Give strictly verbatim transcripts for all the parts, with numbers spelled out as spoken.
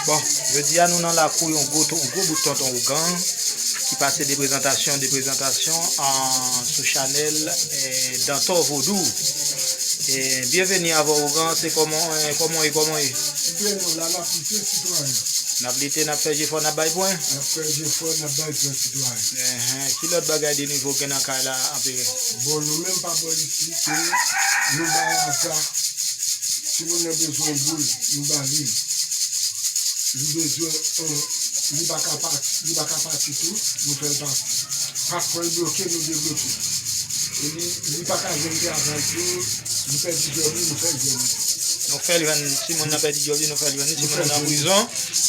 Bon, jodi a nou nan lakou yon gwo, yon gwo bout tonton ougan ki pase de prezantasyon, de prezantasyon an, sou chanèl eh, Dantò Vodou. Eh, byenveni avè w ougan, se kòman, eh, kòman w ye, kòman w ye? Byen, nou la, n ap lite, sitwayen. N ap lite, n ap fè jefò, n ap bay pwen. N ap fè jefò, n ap bay pwen, sitwayen. Enhen, ki lòt bagay de nouvo gen nan kay la, Anperè? Bon, nou menm pa bò isit, nou bay aza. Si moun nan bezwen boul, nou ba li l. Li bezwen, eh, li pa ka pati, li pa ka pati tou, nou fè l pati. Paspò l bloke, nou debloke. E li, li pa ka jwenn travay tou, li pèdi djòb li, nou fè l jwenn li. Nou fè l jwenn, si moun nan pèdi djòb li, nou fè l jwenn li. Si moun nan nan prizon,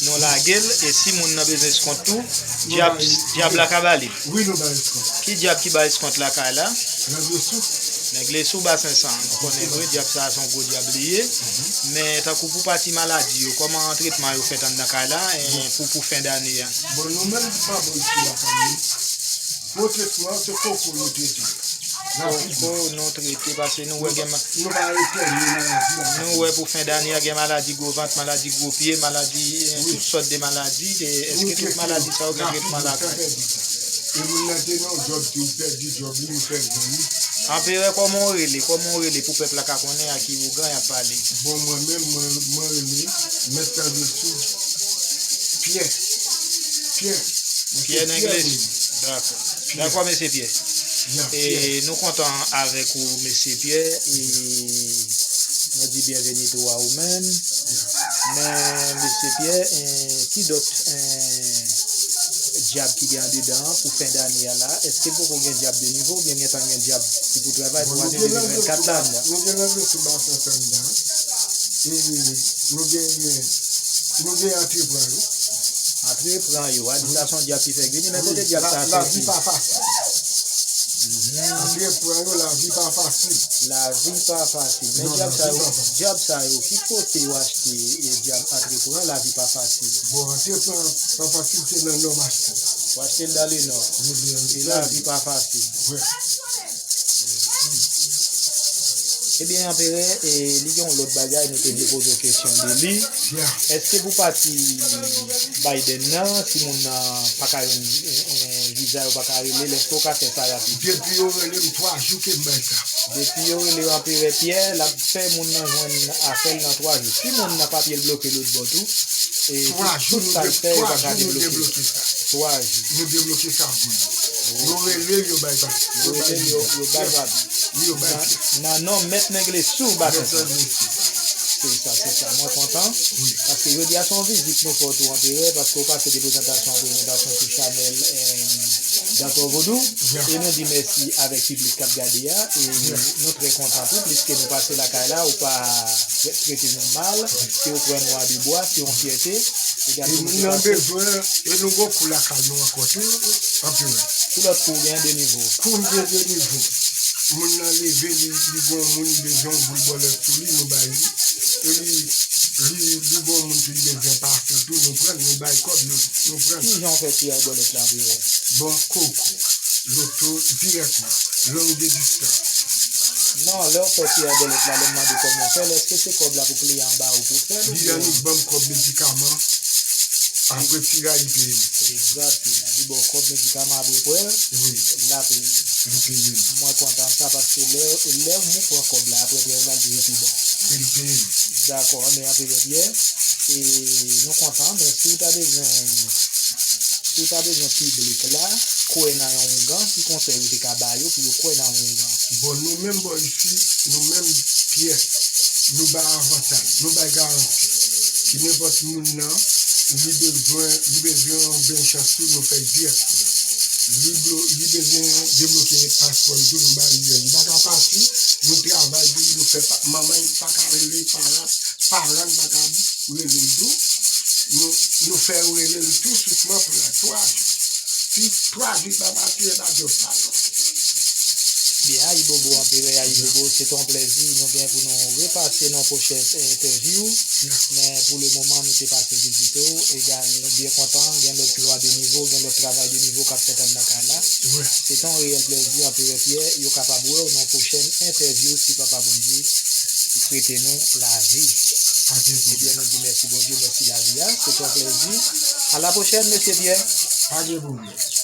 nou lage l. E si moun nan bezwen eskont tou, dyab, dyab la ka ba li. Wi, nou ba eskont. Ki dyab ki ba eskont lakay la? Nèg Lesou. Nèg Lesou ba senk san. Nou konnen vre, dyab sa a se yon gwo dyab li ye. Men tankou pou pati maladi yo, kòman tretman yo fèt anndan kay la, eh, pou, pou fen dane a? Bon, nou menm pa bò isit lakay nou. Bon, tretman, se koko nou trete. Koko nou trete, paske nou wè gen ma-, nou pa etène maladi la. Nou wè pou fen dane a gen maladi gwo vant, maladi gwo pye, maladi, eh, tout sòt de maladi. Eske tout maladi sa yo gen tretman lakay? E moun nan te nan djòb, te pèdi djòb li, nou fè l jwenn li. Anperè, kòman w rele? Kòman w rele pou pèp la ka konnen a ki ougan y ap pale? Bon, mwen menm, mwen, mwen rele Mèt Nèg Lesou Pyè. Pyè. Pyè Nèg Lesou. Dakò. Dakò, mesye Pyè. E nou kontan avèk ou, mesye Pyè. E nou di byenveni tou a ou menm. Men, mesye Pyè, eh, ki dòt, eh, dyab ki gen andedan an pou fen dane a la? Èske poko gen dyab de nivo oubyen gentan gen dyab ki pou travay pou ane de mil vennkat la anndan? Nou gen Nèg Lesou ba senk san anndan. E nou gen, nou gen Antrepran yo. Antrepran yo, a di sa se yon dyab ki fèk vini, men kote dyab sa a soti? Lavi pa fasil. Antrepran yo, lavi pa fasil. Lavi pa fasil. Men dyab sa yo, dyab sa yo, ki kote yo achte, eh, dyab Antrepran, lavi pa fasil? Bon, Antrepran pa fasil, se nan Nò m achte. Ou achte l dans le Nord. E lavi pa fasil. Ebyen, Anperè, eh, li gen yon lòt bagay nou te vle poze w kesyon de li. Èske pou pati Biden nan, si moun nan pa ka jwenn, eh, eh, viza, yo pa ka rele l, èske w ka fè sa rapid? Depi yo rele m, twa jou ke m bay sa. Depi yo rele w, Anperè Pyè, l ap fè moun nan jwenn afè l nan twa jou. Si moun nan papye l bloke lòtbò tou, e tout sa l fè, yo pa ka debloke. Twa jou. Nou debloke sa pou li. Nou rele l, yo bay papye. Yo rele l, yo, yo bay papye. Wi, yo bay papye. Nan non Mèt Nèg Lesou Basensan. Se sa, se sa. Mwen kontan. Paske jodi a se yon vizit nou fè w tou, Anperè, paske w pase de prezantasyon an prezantasyon sou chanèl, eh, Dantò Vodou. E nou di mèsi avèk piblik k ap gade a. E nou trè kontan tou, pliske nou pase lakay la, ou pa trete nou mal, ke ou pran nou a de bwa, se yon fyète. E nou nan bezwen, e nou gon kou lakay nou ankò tou, Anperè. Ki lòt kou w gen de nivo? Kou m gen de nivo. Moun nan leve, li, li gon moun, li bezwen yon boul bòlèt pou li, nou bay li. E li, li, li gon moun ki li bezwen pase tou, nou pran l, nou bay kòb, nou, nou pran l. Ki jan w fè tir bòlèt la, Anperè? Bon, koko, loto, dirèkman, long de distans. Non, lè w fè tir bòlèt la, lè m mande kòman w fè l, èske se kòb la pou kliyan an ba ou pou w fè l, oubyen? Li annik ban m kòb medikaman, apre tiraj li peye m. Egzakteman. Li ba w kòb medikaman apre prèv, wi, l ap peye. Li peye m. Mwen kontan sa, paske lè, lè moun pran kòb la, apre prèv la, l toujou pi bon. Li peye m. Dakò, men Anperè Pyè, e nou kontan, men si w ta bezwen, si w ta bezwen piblik la kwè nan yon ougan, ki konsèy ou te ka ba yo pou yo kwè nan yon ougan? Bon, nou menm bò isi, nou menm Pyè, nou bay avantaj, nou bay garanti. Ki nenpòt moun nan, li bezwen, li bezwen yon beny chans tou, nou fè l dirèkteman. Li blo-, li bezwen debloke paspò l tou, nou ba li l. Li pa ka pati, nou travay pou li, nou fè pa, manman l pa ka rele, paran, paran l pa ka rele l tou. Nou, nou fè yo rele l tou switman pou la twa jou. Si twa jou pa pase, e pa djòb pa non. Byen, Ayibobo, Anperè Ayibobo, se te yon plèzi nou gen pou nou repase nan pwochèn entèvyou. Men pou le moman, nou te pase vizite w. Egal, nou byen kontan, gen lòt lwa de nivo, gen lòt travay de nivo k ap fèt anndan kay la. Se te yon reyèl plèzi, Anperè Pyè, yo kapab wè w nan pwochèn entèvyou si Papa Bondye prete nou lavi. Pa gen pwoblèm. Ebyen, nou di mèsi Bondye, mèsi lavi a. Se te yon plezi. A la pwochèn, mesye Pyè. Pa gen pwoblèm.